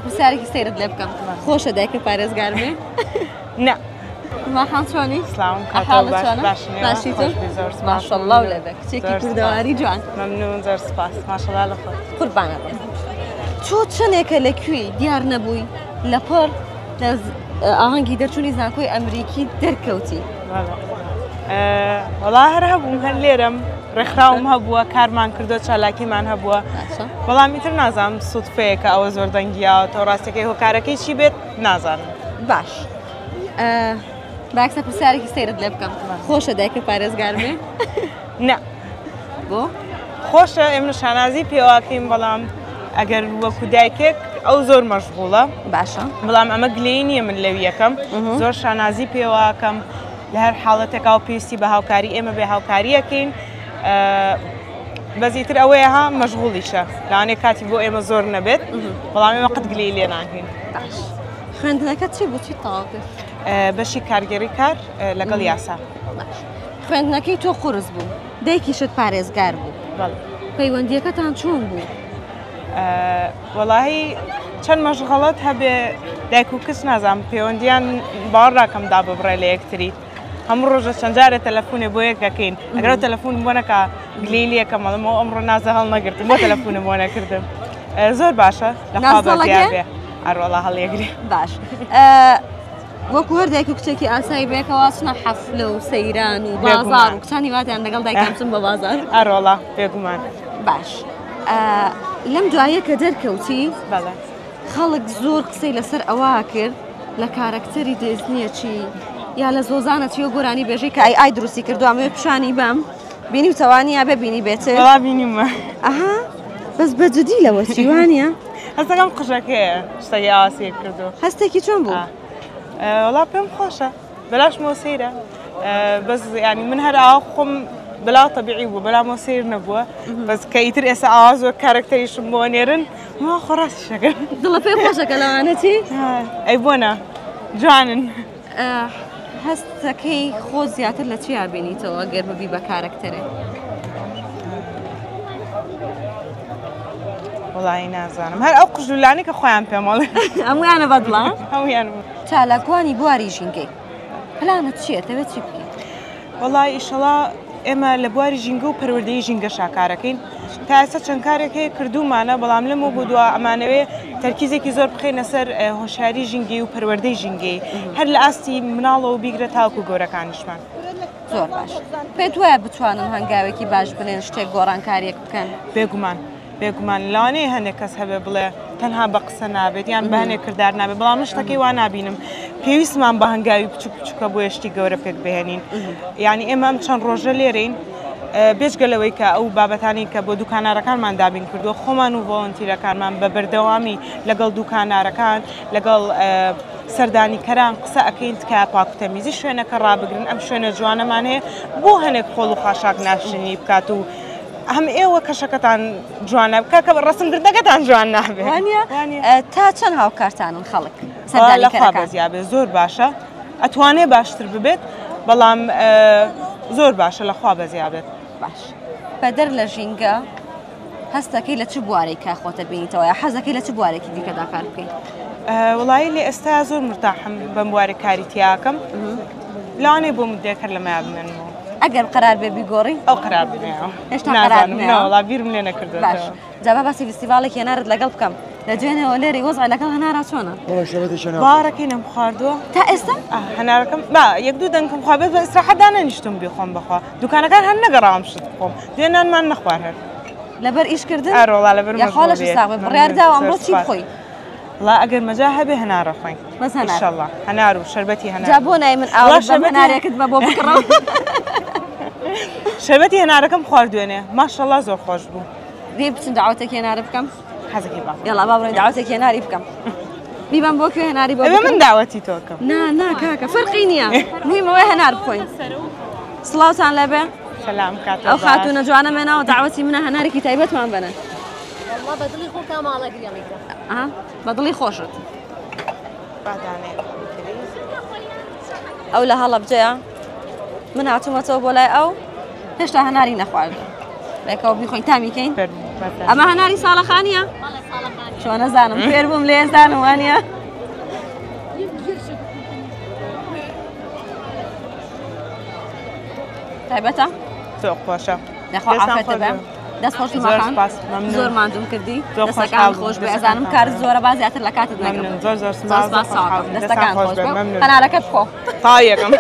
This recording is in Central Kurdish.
پرسیارێکی سەیرت لێ بکەم خۆشە دایکە پارێزگار بێ؟ نا. ماحاڵ چۆنی؟ سلاوم حاڵت چۆنە؟ باشی تۆ؟ ماشەڵڵا لێ بێ کچێکی کوردەواری جوان. مەمنون زۆر سپاس ماشەڵڵا لە خۆت. قوربانت بم. تۆ چەندێکە لە کوێی دیار نەبووی لەپڕ لە ئاهەنگی دەرچوونی زانکۆی ئەمریکی دەرکەوتی؟ وەڵا هەر هەبووم هەر لێرەم ڕێکخراوم هەبووە کارمان کردووە چالاکیمان هەبووە بەڵام ئیتر نازانم سوتفەیەکە ئەوە زۆر دەنگیاوەتەوە ڕاستەکەی هۆکارەکەی چی بێت نازانم. باش باکسە پرسیارێکی سەیرت لێ بکەم خۆشە دایکە پارێزگار بێ؟ نا. بۆ؟ خۆشە ئێمە شانازی پێواکەین بەڵام ئەگەر وەکو دایکێک ئەو زۆر مەشغوڵە باشە بەڵام ئەمە گلەیی نییە من لەوی یەکەم زۆر شانازی پێواکەم لە هەر حاڵەتێکا و پێویستی بە هاوکاری ئێمە بێ هاوکاریەکەین بەس ئیتر ئەوەیە ها مەشغوڵیشە لەوانەیە کاتی بۆ ئێمە زۆر نەبێت بەڵام ئێمە قەت گلەیی لێ ناکەین. باش خوێندنەکە چی بوو چی تەواو کرد؟ بەشی کارگێڕی کار لەگەڵ یاسا. باش خوێندنەکەی تۆ قورس بوو دایکیشت پارێزگار بوو پەیوەندیەکەتان چۆن بوو؟ وەڵاهی چەند مەشغەڵەت هەبێ دایک و کچ نازانم پەیوەندیان باوەڕ ناکەم داببڕێ لە یەکتری هەموو ڕۆژە چەند جارێ تەلەفونێ بۆ یەک دەکەین ئەگەر ئەو تەلەفونم بۆ نەکا گلەیی لێ ئەکەم ئەڵێم ئەو ئەمڕۆ نازە هەڵنەگرتم بۆ تەلەفونم بۆ نەکردم زۆر باشە لەخوا نازە بەزیا هەڵەگرێ؟ بێ ئەروەڵا هەڵیەگرێ باش وەکو هەر دایک و کچێکی ئاسایی بەیەکەوە چنە حەفلە و سەیران و بازاڕ و کچانی واتیان لەگەڵ دایکیان بچن بە بازاڕ. ئەرۆڵا بێگومان. باش لەم دوایە کە دەرکەوتی بەڵێ خەڵک زۆر قسەی لەسەر ئەوە کرد لە کارەکتەری دێزنیە چی یا لە زۆزانە چی و گۆرانی بێژەی کە ئای ئای دروستی کردو ئەمەوێ پیشانی بەم بینی و تەوانیە بێ بینی بێتر وەڵا بینیمە. ئەها بەس بە جدی لەوە چی وانە؟ هەستەکەم قژەکەیە شتێکی ئاوا سەیر کردو. هەستێکی چۆن بوو؟ وەڵا پێم خۆشە بەلاشمەوە سەیرە بەس ینی من هەر ئاوا خۆم بەلا تەبیعی بوو بەلامەوە سەیر نەبووە بەس کە ئیتر ئێستا ئاوا زۆر کارەکتەریشم بۆ نێرن ما خۆ ڕاستیشەکەم دڵە پێم خۆشەکە لەوانە چی؟ ئەی بۆنە جوانن. هەستەکەی خۆ زیاتر لە چیا بینیتەوە گەر ببی بە کارەکتەرێک؟ وڵی نازانم هەر ئەو قژلولانی کە خۆیان پێمەڵێ هەمویانە بەدڵە هەمویان چالاکوانی بواری ژینگەی پلانت چییە تەوێت چی بکەیت؟ وەڵای ئیشەڵا ئێمە لە بواری ژینگە و پەروەردەی ژینگە شاکارەکەین تا ئێستا چەند کارێک هەیە کردوومانە بەڵام لەمەوە بۆ دوا ئەمانەوێ تەرکیزێکی زۆر بخەینە سەر هۆشیاری ژینگەی و پەروەردەی ژینگەی هەر لە ئاستی مناڵەوە بیگرە تاوەکو گەورەکانیشمان. زۆر باش پێت وایە بتوانن هەنگاوێکی باش بنێن شتێک گۆڕانکاریەک بکەن؟ بێگومان بێگومان لەوانەیە هەندێک کەس هەبێ بڵێ تەنها بە قسە نابێت یان بە هەنێک کردار نابێت بەڵام من شتەکەی وا نابینم پێویستمان بە هەنگاوی بچوک بچووکە بۆ شتی گەورە پێک بهێنین یعنی ئێمە ئەم چەند ڕۆژە لێرەین بێجگە لەوەی کە ئەو بابەتانی کە بۆ دوکانارەکانمان دابین کردووە خۆمان و ڤۆڵنتیرەکانمان بە بەردەوامی لەگەڵ دوکانارەکان لەگەڵ سەردانیکەران قسە ئەکەین تکایە پاک و تەمیزی شوێنەکە ڕابگرن ئەم شوێنە جوانەمان هەیە بۆ هەنێک خۆڵ و خاشاک ناشرینی بکات و هەم ئێوە کەشەکەتان جوانە بکە کە ڕسمگرتنەکەتان جوان نابێ وانە تا چەند هاوکارتانن خەڵک لەخوا بەزیابێ زۆر باشە ئەتوانێ باشتر ببێت بەڵام زۆر باشە لەخوا بەزیابێت باش بەدەر لە ژینگە هەستەکەی لە چ بوارێک کە خۆتە بینیتەوە یا حەزەکەی لە چ بوارێکی دیکەدا کار بکەیت؟ وڵی لە ئێستا زۆر مرتاحم بەم بوارە کاری تیاکەم لەوانەیە بۆ مدەیەک هەر لەمەیا بمێنمەوە. ئەگەر قەرار بێ بیگۆڕی؟ ئەو قەرار بنێەوە. هێشتا قەرار نەیاوە؟ نەوەڵا بیرم لێ نەکردووەتەوە. باش جا با باسی فیستیڤاڵێکی هەنارت لەگەڵ بکەم. لە دوێنێوە لێرەی وەزع لەگەڵ هەنارا چۆنە؟ وەڵا شەربەتێکی هەنار. باوەڕەکەی نەمخواردووە. تا ئێستا؟ هەنارەکەم با یەک دوو دەنکم خوارد بەس بە ئیسراحەت دانەنیشتوم بیخۆم بەخوا. دوکانەکان هەر نەگەڕاوم شت بخۆم. دوێ نانمان نەخوارد هەر. لەبەر ئیشکردن؟ ئەرۆڵا لەبەر یاخوا لەشت ساغ بێ. بڕیار داوە ئەمڕۆ چی بخۆی؟ وەڵا ئەگەر مەجا هەبێ هەنار ئەخۆین. بەس هەنار. ئیشەڵا هەنار و شەربەتی هەنار. جا بۆ نای من ئاوت بەم هەنارێکت بە بۆ بکڕم. شەربەتی هەنارەکەم خوارد دوێنێ ماشەڵا زۆر خۆش بوو. دێ بچن داوەتێکی هەنارە بکەم؟ حەزەکەی با. یەڵا با بڕۆین داوەتێکی هەناری بکەم. بیبەم بۆ کوێ هەناری بۆ ئەبێ من داوەتی تۆ کەم. نا نا کاکە فەرقی نییە. مهم ئەوەیە هەنار بخۆین. سڵاوتان لێبێ. سەلام کاتە ئەو خاتوونە جوانە مێناوە داوەتی منە هەنارێکی تایبەتمان بەنە. والله بە دڵی خۆ تا ماڵە گرێڵیتە. ئا بە دڵی خۆشت. ئەو لە هەڵەبجەیە من هاتوومەتەوە بۆ لای ئەو هێشتا هەناری نەخواردووە. بەیەکەوە بیخۆین تامی کەین. ئەمە هەناری ساڵەخانیە؟ چۆنەزانم فێر بووم لێ زانم وانە. تایبەتە؟ زۆر خۆشە. دەخوا عافەتە بێ. دەست خۆش زۆر سپاس مەمنون. زۆر ماندووم کردی. دەستەکان خۆش بێ ئەزانم کارت زۆرە با زیاتر لە کاتت نەگرم. زۆر زۆر سپاس. دەستەکان خۆش بێ. هەنارەکەت بخۆ. تاویەکەم.